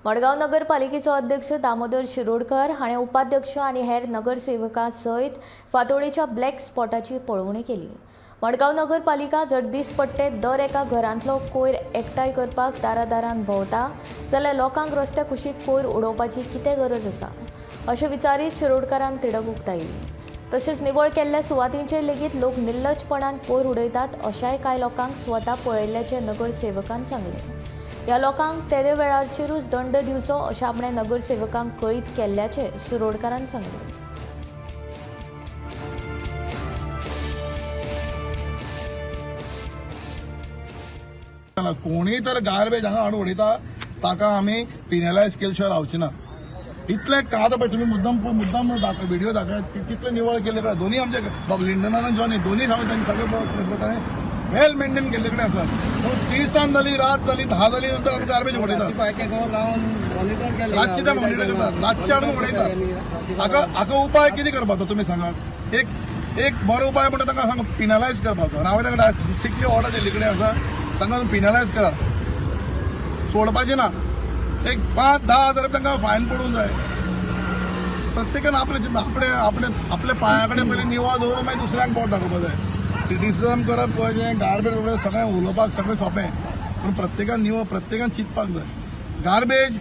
मडगांव नगरपालिकेचो अध्यक्ष दामोदर शिरोडकर हाणें उपाध्यक्ष आनी हेर नगरसेवकां सयत फातोडेच्या ब्लॅक स्पॉटाची पळोवणी केली. मडगांव नगरपालिका जर दिसपट्टे दर एका घरांतलो कोयर एकठांय करपाक दारादारान भोंवता जाल्यार लोकांक रस्त्या कुशीक कोयर उडोवपाची कितें गरज आसा अशें विचारीत शिरोडकारान तिडक उक्तायली. तशेंच निवळ केल्ल्या सुवातींचेर लेगीत लोक निर्लज्जपणान कोयर उडयतात अशाय कांय लोकांक स्वता पळयल्ल्याचें नगरसेवकान सांगलें. ह्या लोकांक तेदे वेळाचेरूच दंड दिवचो अशें आपणें नगरसेवकांक कळीत केल्ल्याचें शिरोडकारान सांगलें. कोणी तर गार्बेज हांगा हाडून उडयता ताका आमी पिनलायज केले शिवाय रावचे ना. इतलें का पळय तुमी मुद्दम मुद्दम दाखय व्हिडिओ दाखय कितले निवळ केल्ले कडेन दोन्ही आमचे बाब लिंडनान आनी जॉनी दोन्ही सांगू तांणी सगळे वेल मेंटेन केल्ले कडेन आसात. पूण तिळसान जाली, रात जाली, 10 जाली नंतर आमी गार्बेज उडयतात. रातची ते मॉनिटर करतात, रातचे हाडून उडयतात. हाका उपाय कितें करपाचो तुमी सांगात. एक एक बरो उपाय म्हणटा तांकां सांग पिनलायज करपाचो. आनी हांवें तांकां स्ट्रिक्टली ऑर्डर दिल्ली कडेन आसा, तांकां पिनलायज करा, सोडपाचें ना. एक 5-10 हजार रुपया तांकां फायन पडूंक जाय. प्रत्येकान आपले चिंतता, आपले आपले आपल्या पांया कडेन पयलीं निवळ दवरून मागीर दुसऱ्यांक बोट दाखोवपाक जाय. क्रिटिसिजम करप पळय, गार्बेज पळय, सगळें उलोवपाक सगळें सोंपें, पूण प्रत्येकान निवळ प्रत्येकान चिंतपाक जाय. गार्बेज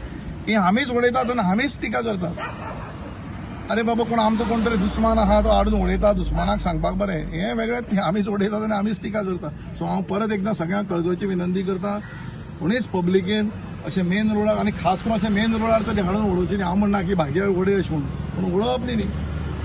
ही आमीच उडयतात आनी आमीच टिका करतात. अरे बाबा, कोण आमचो कोण तरी दुस्मान आहा तो हाडून उडयता, दुस्मानाक सांगपाक बरें, हें वेगळें. आमीच उडयतात आनी आमीच टिका करता. सो हांव परत एकदां सगळ्यांक कळकळची विनंती करता, कोणीच पब्लिकेन अशें मेन रोडार आनी खास करून अशें मेन रोडार तरी हाडून उडोवचें न्ही. हांव म्हणना की भाग्यार उडय अशें म्हणून, पूण उडोवप न्ही न्ही.